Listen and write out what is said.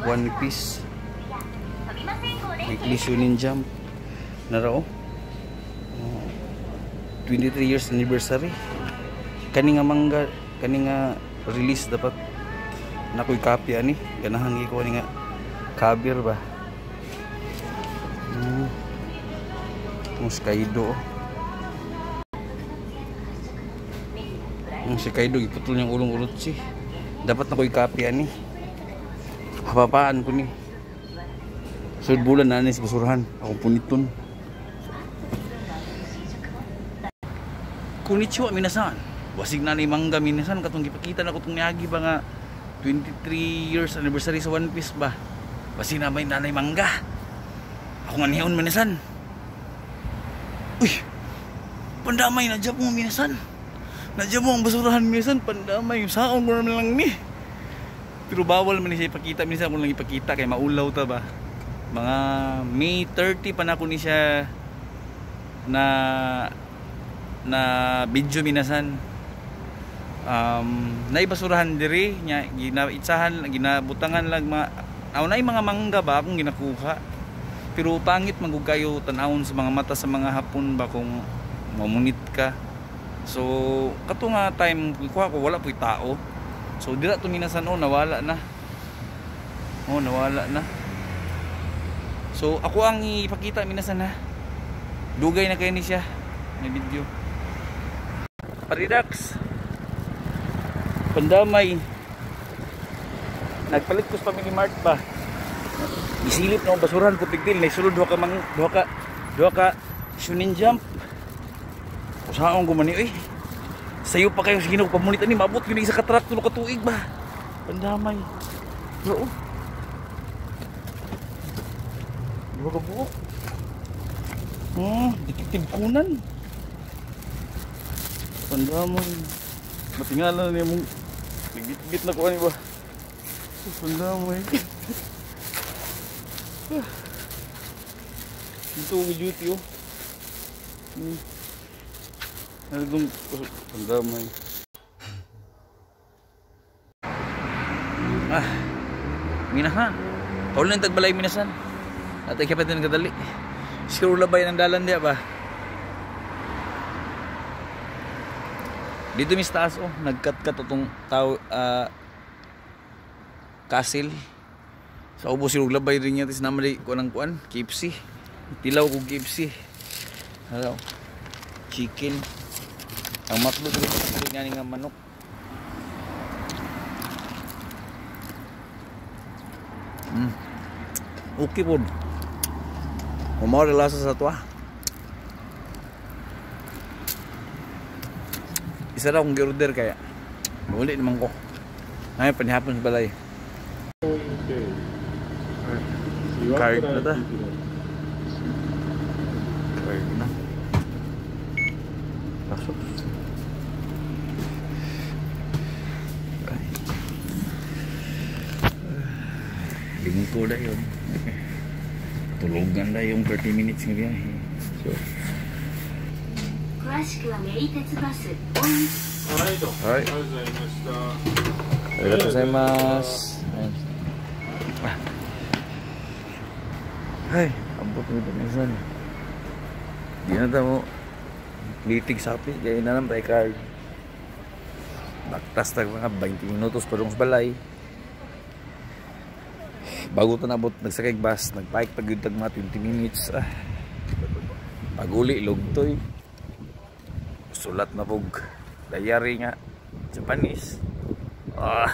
One Piece. Weekly Shonen Jump. Nara oh. 23 years anniversary. Kani nga manga, kani nga release dapat nakoy copy ani. Ganahan gyud ko ani nga cover ba. Ang si Kaido. Ang si Kaido giputol niyang ulong Orochi. Dapat nakoy copy ani. Hapapaan ko ni. Sud bulan na ni sa basurahan. Akong puniton. Konnichiwa minasan. Wasig na ni mangga minasan katong gipakita na ko tong niagi ba nga 23 years anniversary sa One Piece ba. Wasig na may nanay mangga. Ako nga niyon minasan. Uy. Pandamay na jab mo minasan. Nadya mo ang basurahan minasan, pandamay saon ko naman lang ni. Pero bawal man ni siya ipakita minsan, ako lang ipakita kay maulaw ta ba. Mga May 30 pa na ako ni siya na na video minasan. Naibasurahan diri nya ginaitsahan, ginabutangan lang mga aw nay mga mangga ba akong ginakuha. Pero pangit man gud kayo tan-awon sa mga mata sa mga Hapon ba kung mamunit ka. So kato nga time kuha ko wala puy tao. So dira to minasan oh, nawala na. Oh, nawala na. So ako ang ipakita minasan ha. Dugay na kayo ni siya may video. Paridax. Pandamay. Nagpalit ko sa Family Mart ba. Isilip na ang basurahan ko tigtil. May sulod duha ka Shonen Jump. Usaon ko man ni oy. Sayo pa kayo sa Ginoo pamunit ani maabot gyud sa ka truck tulo ka tuig ba. Pandamay. Oo. Duha ka buok. Detective Conan. Pandamay. Matingala na mong nagbitbit na ko ani ba. Pandamay. Dito ko duty oh. Ano pandamay. Ah. Minahan. Paulo ng tagbalay minasan. At ay kapit din kadali. Siguro labay ng dalan diya ba? Dito mis taas oh, nagkat-kat atong tao castle. Sa ubos siguro labay rin niya tis naman kuan ang kuan, KFC. Tilaw ko KFC. Hello. Chicken. Ang makdo dito nga nga manok. Okay po. Humor lasa sa tuwa. Isa na akong gi-order kaya uli naman ko. Ay, panihapon sa balay. Card na ta. Card na. Pasok. Lingko na yun. Tulugan na yung 30 minutes nga biyahe. So, Alright. Arigatou gozaimasu. Ay, abot mo ito minsan. Di na tamo litig sapi, kaya na lang tayo card. Baktas tag mga 20 minutos pa sa balay. Bago ta nabot, nagsakay bus, nagbike pag yun tag mga 20 minutes. Ah. Pag-uli, lugtoy. Sulat na pog diary nga, Japanese. Ah.